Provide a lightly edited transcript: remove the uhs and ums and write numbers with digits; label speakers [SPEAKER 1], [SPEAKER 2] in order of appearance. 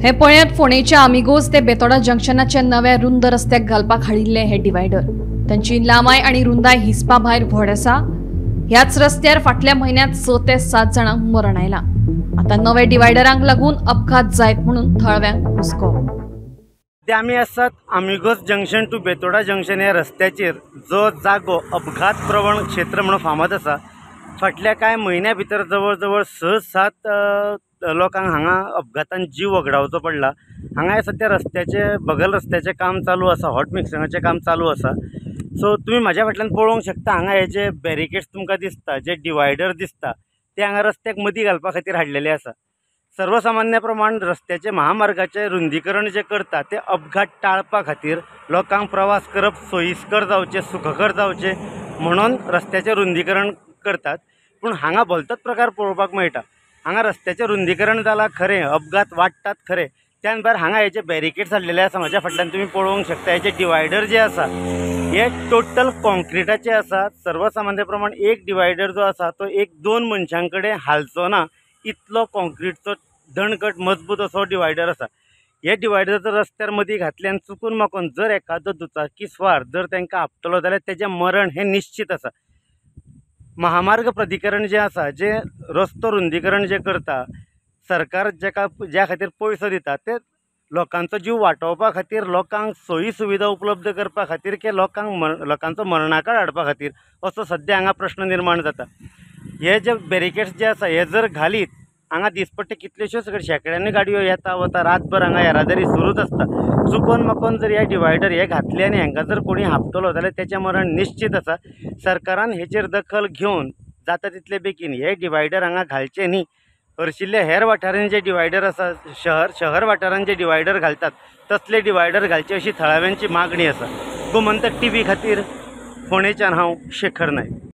[SPEAKER 1] हे पळयात फोंडेच्या आमिगोज ते बेतोडा जंक्शनाच्या नव्या रुंद रस्त्याक घालपाक हाडिल्ले हे डिवायडर. तांची लांबाय आनी रुंदाय हिसपा भायर व्हड आसा. ह्याच रस्त्यार फाटल्या म्हयन्यांत 6 ते 7 जाणांक मरण आयलां. आतां नवे डिवायडरांक लागून अपघात जायत म्हणून थळाव्यांक हुस्को.
[SPEAKER 2] ते आमी आसात Amigos junction to Betora junction ह्या रस्त्याचेर, जो जागो अपघात प्रवण क्षेत्र म्हणून फामाद आसा. फाटल्या कांय म्हयन्या भितर जवळ जवळ 6-7 लोकांक हांगा अपघातान जीव वगडावचो पडला. हांगा सद्या रस्त्याचे बगल रस्त्याचें काम चालू आसा, हॉट मिक्सिंगाचें काम चालू आसा. सो तुमी म्हाज्या फाटल्यान पळोवंक शकता, हांगा हे जे बॅरिकेड्स तुमकां दिसता, जे डिवायडर दिसता, ते हांगा रस्त्याक मदीं घालपा खातीर हाडलेले आसा. सर्वसामान्य प्रमाण रस्त्याचे महामार्गाचें रुंदीकरण जें करता तें अपघात टाळपा खातीर, लोकांक प्रवास करप सोयीस्कर जावचें, सुखकर जावचें म्हणून रस्त्याचें रुंदीकरण करतात. पूण हांगा भलतोच प्रकार पळोवपाक मेळटा. हांगा रस्त्याचें रुंदीकरण जालां खरें, अपघात वाडटात खरें, त्यान भायर हांगा हेजे बॅरिकेड्स हाडलेले आसा. म्हाज्या फाटल्यान तुमी पळोवंक शकता, हेजे डिवायडर जे आसा हे टोटल कॉन्क्रिटाचे आसा. सर्वसामान्य प्रमाण एक डिवायडर जो आसा तो 1-2 मनशां कडेन हालचो ना इतलो कॉन्क्रिटचो दणकट मजबूत असो डिवायडर आसा. हे डिवायडर जर रस्त्यार मदीं घातले आनी चुकून माकून जर एखादो दुचाकी स्वार जर तांकां आपटलो जाल्यार तेजें मरण हें निश्चीत आसा. महामार्ग प्राधिकरण जें आसा, जें रस्तो रुंदीकरण जें करता, सरकार जेका ज्या खातीर पयसो दिता ते लोकांचो जीव वाटोवपा खातीर, लोकांक सोयी सुविधा उपलब्ध करपा खातीर की लोकांक लोकांचो मरणाकाळ हाडपा खातीर, असो सद्या हांगा प्रश्न निर्माण जाता. हे जे बॅरिकेड्स जे आसा हे जर घालीत हांगा दिसपट्टे कितल्योश्योच शेंकड्यांनी गाडयो येता वता, रातभर हांगा येरादारी सुरूच आसता. चुकोन माकोन जर हे डिवायडर हे घातले आनी हांकां जर कोणी हापतलो जाल्यार तेचें मरण निश्चीत आसा. सरकारान हेचेर दखल घेवन जाता तितले बेगीन हे डिवायडर हांगा घालचे न्ही. हरशिल्ले हेर वाठारांनी जे डिवायडर आसा, शहर वाठारांनी जे डिवायडर घालतात तसले डिवायडर घालचे अशी थळाव्यांची मागणी आसा. गोमंतक टीव्ही खातीर फोंडेच्यान हांव शेखर नायक.